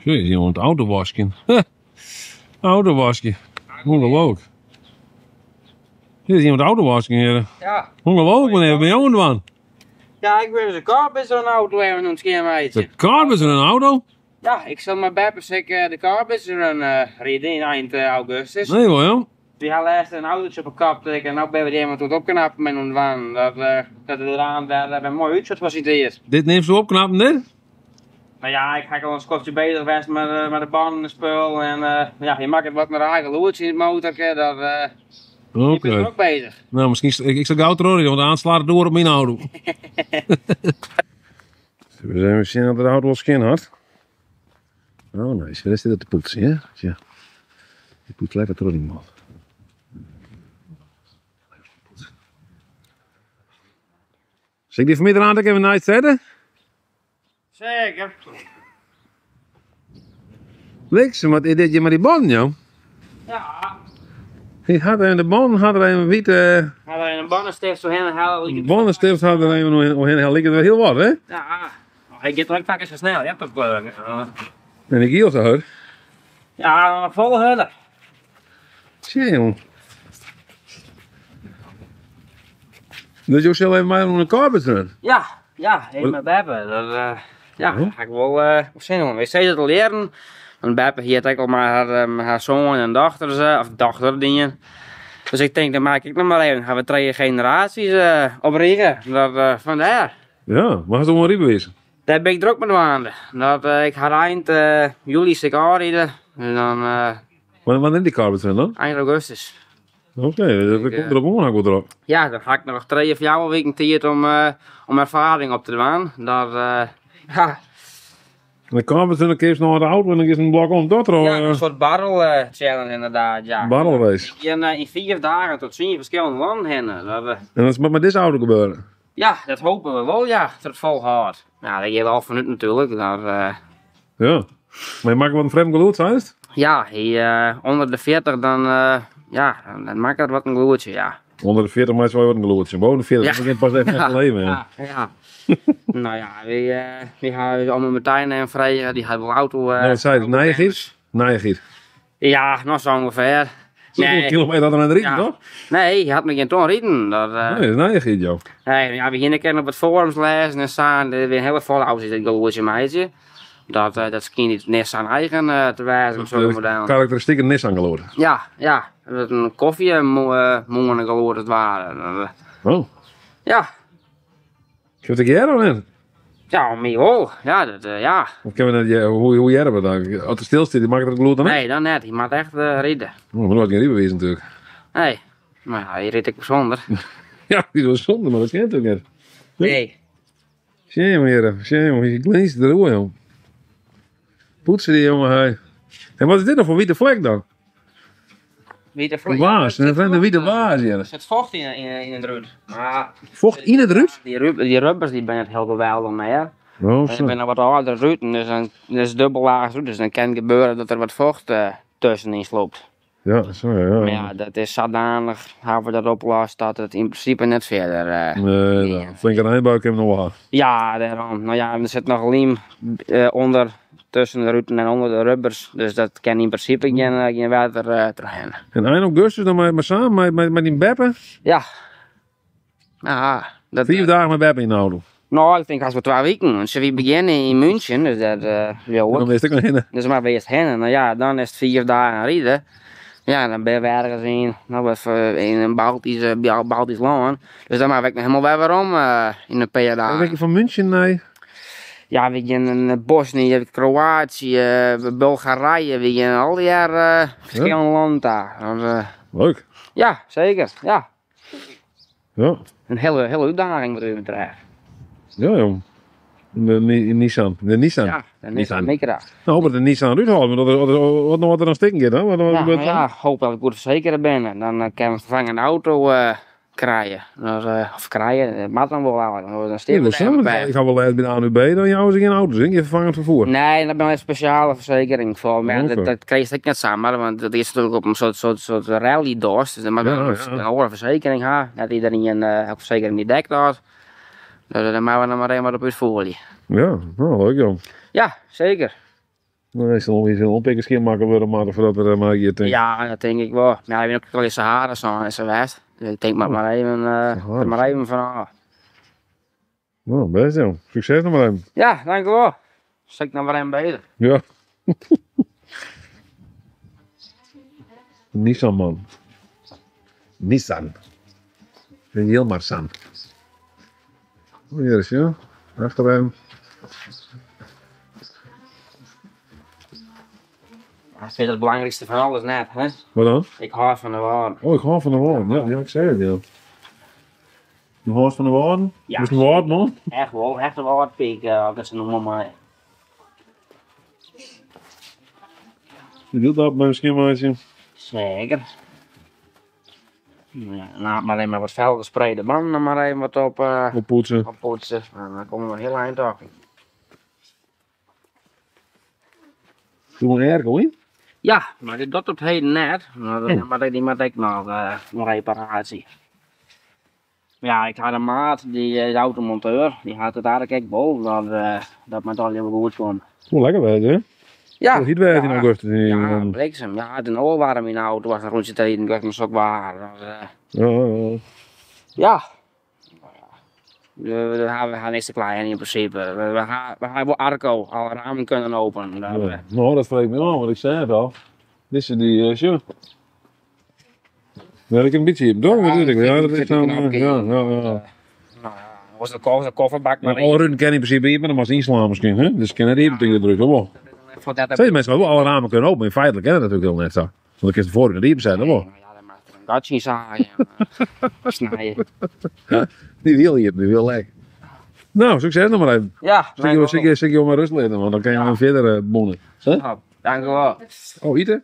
Sjoch, is oan it autowaskjen. Autowaskje. Ongelooflijk. Dit is iemand autowaskjen hier. Ja. Ongelooflijk, meneer. Wat ben je aan het doen? Ja, ik ben dus de carpet een auto even aan het skjinmeitsjen. De carpet in een auto? Ja, ik zal met Beppe ik de carpet run rijden in eind augustus. Nee, wel, joh. Die had laatst een autootje op de kap en nou ben we die helemaal tot opknappen met een dwang. Dat, dat het eraan daar bij mooi uitziet was het eerst. Dit neemt ze opknappen, dit? Nou ja, ik ga al een skopje bezig geweest met de banden en spul. En ja, je maakt het wat naar eigen loertje in het motor. Dat, Oké. Ik ben er ook bezig. Nou, misschien, ik zal gauw terug, want anders slaat het door op mijn auto. We zijn zien dat de auto wel skin had. Oh nee, daar zit het te poetsen, hè? Ja. Die poetst lekker terug, die man. Zal ik die vanmiddag aan even naar zetten? Zeker. Bliksem, wat is dit je met die band, joh? Ja. Die had er in de band had er een witte. Had er een bannenstift zo heen halen. Bannenstift had er een heen halen. Lijkt het wel heel wat, hè? Ja. Hij gaat ook vaak zo snel, je hebt dat kleur. En ik hield zo hard. Ja, een volle hudde. Zie jong. Dus je zal even mij om de carpet run? Ja, ja, even met Beppe. Dat, ja, oh. ga ik wel op zin om. Ik zei dat al leren. Want Beppe hier had ook al maar haar zoon en dochters, of dochter dingen. Dus ik denk, dan maak ik nog maar even. Dan gaan we twee generaties op regen. Dat, vandaar. Ja, maar is het een rijbewijs? Daar ben ik druk mee aan. Dat, ik ga eind juli ik aanrijden. En dan. Wanneer die carpet zijn dan? Eind augustus. Oké, okay, dat komt erop aan, ik erop. Ja, dan ga ik nog 3 of 4 weken tijd om ervaring op te doen. Dat, ja. En de carpet dan kun je nog de auto en dan is een blok om dat er Ja, een soort barrel challenge inderdaad, ja. Barrelrace. In 4 dagen tot 10 verschillende landen heen. Dat, en dat is met deze auto gebeuren? Ja, dat hopen we wel, ja, dat het volhoudt. Nou, dat gaat al vanuit natuurlijk. Dat, Ja, maar je maakt wat een vreemd geluid, zei het? Ja, hij, onder de 40 dan, ja, dan maakt dat wat een geluidje, ja. Onder de 40 maakt wel wat een geluidje. Boven de 40 ja. begint pas even ja. te leven. Ja, ja. ja. Nou ja, we gaan allemaal Martijn en Freya, die hebben wel auto. Nou, wat zei het? Nijengiet? Nijengiet. Ja, nog zo ongeveer. Nee. Kilometer had er aan het rijden, ja. toch? Nee, je had nog geen ton rijden. Dat, nee, dat is Nijengiet, joh. Nee, ja, we gingen kennen op het forums lezen en staan. Er weer een hele volle auto's in het geluidje meisje. Dat, dat is niet Nissan eigen te wijzen. Zo'n model. Karakteristieke Nissan geluid. Ja, ja. Dat een koffie mooi geluid het waren. Oh. Ja. Kun je het jaren in? Ja, mij wel. Ja, dat, ja. Of kunnen we dat, hoe jaren we dan? Als het stil zit, maakt het geluid dan Nee, dan net. Je mag echt rijden. Oh, maar nooit geen rijbewijs natuurlijk. Nee. Maar ja, hier rijd ik zonder. Ja, die was zonder, maar dat kent ook niet. Nee. Shame, heren. Shame. Je glinst er hoe, joh. Poetsen die jongen, hij. En wat is dit nou voor witte vlek dan? Witte vlek? Waas. Ja, een witte waas, ja. Er zit vocht in het ruut. Maar vocht in het ruut? Die rubbers die ben het heel geweldig mee, hè. Oh, Ik ben nog wat ouder ruiten, dus dan is dubbel dus dan kan het gebeuren dat er wat vocht tussenin sloopt. Ja, zo ja. Maar ja, dat is zodanig, hebben we dat opgelost, dat het in principe net verder. Nee, nou, flinke rijbuik hebben we nog wel. Ja, daarom. Nou ja, er zit nog liem onder, tussen de ruiten en onder de rubbers. Dus dat kan in principe geen water terug. En eind augustus dan maar samen met die Beppe? Ja. Ah, dat, 4 dagen met Beppe in de auto. Nou, ik denk als we 2 weken. Want ze beginnen in München, dus dat ja, ook. Dan is het ook nog heen. Dus maar weer heen. Nou ja, dan is het 4 dagen rijden. Ja, dan ben je ergens in, nou, in een Baltisch land. Dus dan maak ik nog helemaal weer waarom in een paar dagen. Ben je van München naar? Ja, we gaan in Bosnië, Kroatië, Bulgarije, we gaan al die jaren verschillende ja. landen daar. Want, Leuk. Ja, zeker. Ja. Ja. Een hele, hele uitdaging wat u betreft. Ja, jong. De Nissan. De Nissan. Ja, de Nissan Micra. Nou, hoop dat de Nissan uithaalt, maar wat nog wat er aan stikken gaat, hè? Wat, ja, wat, nou ja, hoop dat ik goed verzekerd ben. Dan kan ik vervangende auto krijgen. Dus, of krijgen, dat mag dan wel eigenlijk. Dan ja, dat ik ga wel eens bij de ANUB, dan jou ze geen auto's in, je vervangend vervoer. Nee, dat ben een speciale verzekering voor. Maar okay. dat kreeg ik net samen, want dat is natuurlijk op een soort rally-doos. Dus dan moet ja, je een andere verzekering hebben. Dat iedereen een verzekering die dekt had. Dus dan maken we nog maar eenmaal op uitvoeren. Ja, nou leuk joh. Ja, zeker. Nee, sil noch in pear kear skjinmakke wurde moatte foardat er mei giet, tink ik. Ja, dat tink ik wol. Ja, ik bin ek al yn Sahara sân en sa west. Dus ik tink moat mar even, mar even fanôf. No, bêst jong. Sukses noch mar even. Ja, dankewol. Sil ik noch mar even beuzich. Ja. Nissan man. Nissan. En Yilmazsan. Oh, hier is ja. Achter hem. Ik vind het belangrijkste van alles net, hè? Wat dan? Ik hou van de Wâlden. Oh, ik hou van de Wâlden. Ja, ja, ik zei het, ja. Je hâldt fan de Wâlden? Ja. Bist in Wâldman? Echt wol, echt in Wâldpyk, as ik it sa noeme mei. Je wilt dat maar skjinmeitsje? Seker. Ja, nou, mar even wat fel gespreide bannen mar even wat op, Oppoetsen. oppoetsen. En dan komme we heel eind op. Doe een airco yn? Ja, mar dit docht op 't heden net. Mar dat moat ek, dy moat ek noch noch reparaasje. Mar ja, ik ha in maat, dy is automonteur, dy hat it eigentlik ek wol, dat dat moat allegear wol goed komme. Soe lekker wêze, hè? Ja. Soe hyt wêze yn augustus. Ja, bliksem. Ja, it is no al waarm yn de auto as in rûntsje te riden, ik sok waar. Dat, Ja, ja. Ja. We ha niks te kleien yn prinsipe. We ha, we ha wol airco, alle ramen kunnen open. Ja. No, dat freegje ik my ôf, want ik sei it al. Dizze dy, sjoch. Ja, dat kin in bytsje iepen, toch? Ja, ja, dat is dan, ja, ja, ja. Nou ja, was de koffer, de kofferbak maar Maar alle ruten kin yn prinsipe iepen, dan moatst ynslaan miskien, hè? Dus kin net iepen tink ik druk, of wol? Steeds minsken wol alle ramen kunnen open, maar feitlik kin dat natuerlik hiel net sa. Want dan kinst de foarrút net iepen sette, of wol? Nou ja, dan moat der in gatsje yn saaien. Snije. Die wiel iepen, die wiel lek. Nou, sukses noch mar even. Ja, Sil ik jo mar rêst litte, want dan kin je weer fierder boenen. Ja, dankjewol. Oh, ite?